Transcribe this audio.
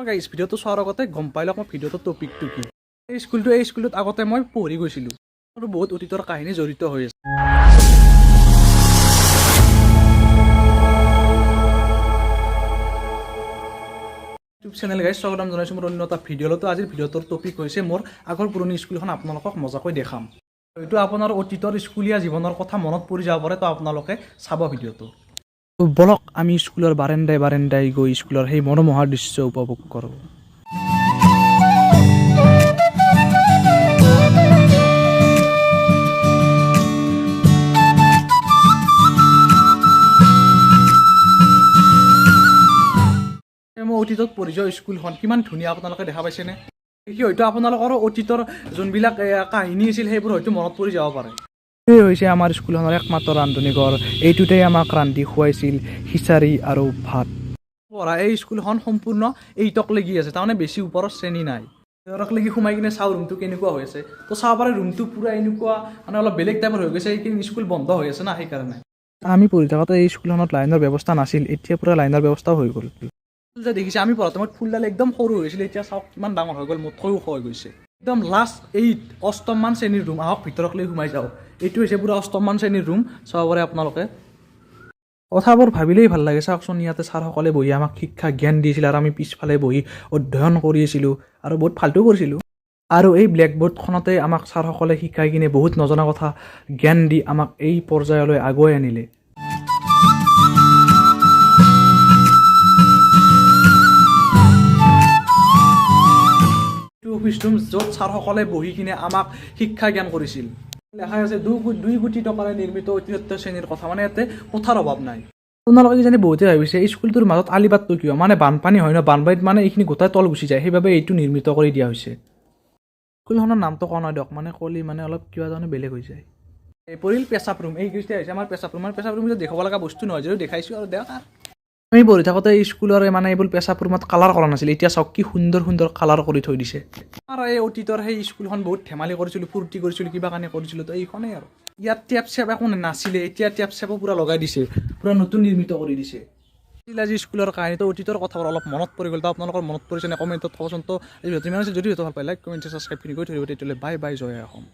Guys, ভিডিঅ'টো চোৱাৰ আগতে গম পাই লওক মই ভিডিঅ'টোৰ টপিকটো কি। এই স্কুলটোত আগতে মই পঢ়ি গৈছিলোঁ আৰু বহুত অতীতৰ কাহিনী জড়িত হৈ আছে। ইউটিউব চেনেল গাইজ, স্বাগতম জনাইছোঁ মোৰ অন্য এটা ভিডিঅ'লৈ। তো আজিৰ ভিডিঅ'টোৰ টপিক হৈছে মোৰ আগৰ পুৰণি স্কুলখন আপোনালোকক মজাকৈ দেখাম। হয়তো আপোনাৰ অতীতৰ স্কুলীয়া জীৱনৰ কথা মনত পৰি যাব পাৰে। তো আপোনালোকে চাব ভিডিঅ'টো। তো বলক, আমি স্কুলৰ বাৰেণ্ডাই বাৰেণ্ডাই গৈ স্কুলৰ সেই মনোমোহা দৃশ্য উপভোগ কৰোঁ। মই অতীতত পঢ়ি যোৱা স্কুলখন কিমান ধুনীয়া, আপোনালোকে দেখা পাইছেনে? কি হয়তো আপোনালোকৰো অতীতৰ যোনবিলাক কাহিনী আছিল, সেইবোৰ হয়তো মনত পৰি যাব পাৰে। এই হৈছে আমাৰ স্কুলখনৰ একমাত্ৰ ৰান্ধনি ঘৰ। এইটোতেই আমাক ৰান্ধি খুৱাইছিল খিচাৰি আৰু ভাত। পঢ়া এই স্কুলখন সম্পূৰ্ণ এইটক লাগি আছে, তাৰমানে বেছি ওপৰৰ শ্ৰেণী নাই। ভিতৰক লাগি সোমাই কিনে চাওঁ ৰুমটো কেনেকুৱা হৈ আছে। তো চাব পাৰে, ৰুমটো পূৰা এনেকুৱা মানে অলপ বেলেগ টাইপৰ হৈ গৈছে। এইকেইদিন স্কুল বন্ধ হৈ আছে না, সেইকাৰণে। আমি পঢ়ি থাকোঁতে এই স্কুলখনত লাইনৰ ব্যৱস্থা নাছিল, এতিয়া পূৰা লাইনৰ ব্যৱস্থাও হৈ গ'ল। ফুল যে দেখিছে, আমি পঢ়া টাইমত ফুলডাল একদম সৰু হৈছিল। এতিয়া চাওক কিমান ডাঙৰ হৈ গ'ল, মোতকৈও ওখ হৈ গৈছে। একদম লাষ্ট এইট, অষ্টমমান শ্ৰেণীৰ ৰুম। আহক, ভিতৰক লৈ সোমাই যাওঁ। এইটো হৈছে পূৰা অষ্টমমান শ্ৰেণীৰ ৰুম, চাব পাৰে আপোনালোকে। কথাবোৰ ভাবিলেই ভাল লাগে। চাওকচোন, ইয়াতে ছাৰসকলে বহি আমাক শিক্ষা জ্ঞান দিছিল আৰু আমি পিছফালে বহি অধ্যয়ন কৰি আছিলোঁ আৰু বহুত ফাল্টু কৰিছিলোঁ। আৰু এই ব্লেকবোৰ্ডখনতে আমাক ছাৰসকলে শিকাই কিনে বহুত নজনা কথা জ্ঞান দি আমাক এই পৰ্যায়লৈ আগুৱাই আনিলে। এইটো অফিচ ৰুম, য'ত ছাৰসকলে বহি কিনে আমাক শিক্ষা জ্ঞান কৰিছিল। লেখা আছে 2 কোটি টকাৰে নিৰ্মিত অতিৰিক্ত শ্ৰেণীৰ কথা, মানে ইয়াতে কোঠাৰ অভাৱ নাই। আপোনালোকে কিজানি বহুতে ভাবিছে, এই স্কুলটোৰ মাজত আলিবাটটো কিয়? মানে বানপানী হয় ন, বানপানীত মানে এইখিনি গোটেই তল গুচি যায়, সেইবাবে এইটো নিৰ্মিত কৰি দিয়া হৈছে। স্কুলখনৰ নামটো কোৱা নাই দিয়ক, মানে ক'লি মানে অলপ কিবা তাৰমানে বেলেগ হৈ যায়। এই পৰিল পেচাব ৰুম। এই হৈছে আমাৰ পেচাব ৰুম। মানে পেচাব ৰুম দেখুৱাব লগা বস্তু নহয় যদিও দেখাইছোঁ আৰু দিয়ক। আৰু আমি পঢ়ি থাকোঁতে স্কুলৰে মানে এইবোৰ পেচাব ৰুমত কালাৰ কৰা নাছিল। এতিয়া চাওক, কি সুন্দৰ সুন্দৰ কালাৰ কৰি থৈ দিছে। আৰু এই অতীতৰ সেই স্কুলখন, বহুত ধেমালি কৰিছিলোঁ, ফূৰ্তি কৰিছিলোঁ, কিবা কানি কৰিছিলোঁ। তো এইখনেই আৰু। ইয়াত টেপ চেপ একো নাছিলে, এতিয়া টেপ চেপো পূৰা লগাই দিছে, পূৰা নতুন নিৰ্মিত কৰি দিছে। আজি স্কুলৰ কাহিনীটো, অতীতৰ কথাবোৰ অলপ মনত পৰি গ'ল। তো আপোনালোকৰ মনত পৰিছে নে, কমেণ্টত ক'বচোন। তো এই ভিডিঅ'টো ইমান আছিল। যদি ভিডিঅ'টো ভাল পায়, লাইক, কমেণ্ট, ছাবস্ক্ৰাইবখিনি কৰি থৈ দিব। তেতিয়াহ'লে বাই বাই, জয় অসম।